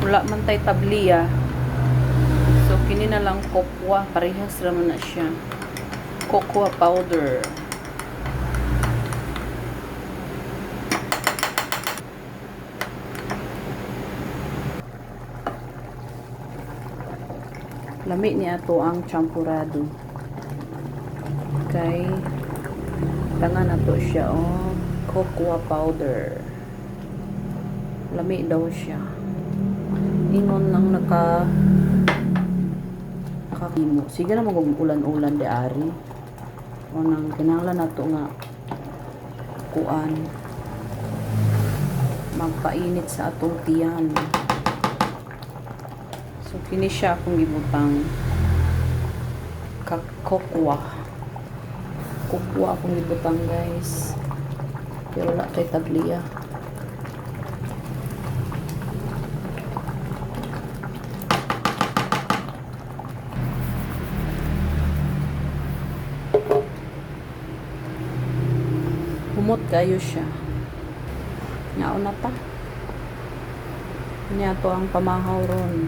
Wala man tay tabliya. So kini na lang cocoa, parehas ra man na siya. Cocoa powder. Lami ni ato ang champurado. Kay tangan nato siya oh, cocoa powder. Lami daw siya. Ingon lang nakahimo. Sige na, mag ulan-ulan di ari. O nang kinahanglan nato nga kuan, magpainit sa atong tiyan. So kini siya akong gibutang cocoa. Cocoa akong gibutang, guys. Pero wala kay tabliya. Humot kayo siya. Ngaon na ta. Niya to ang pamahaw ron.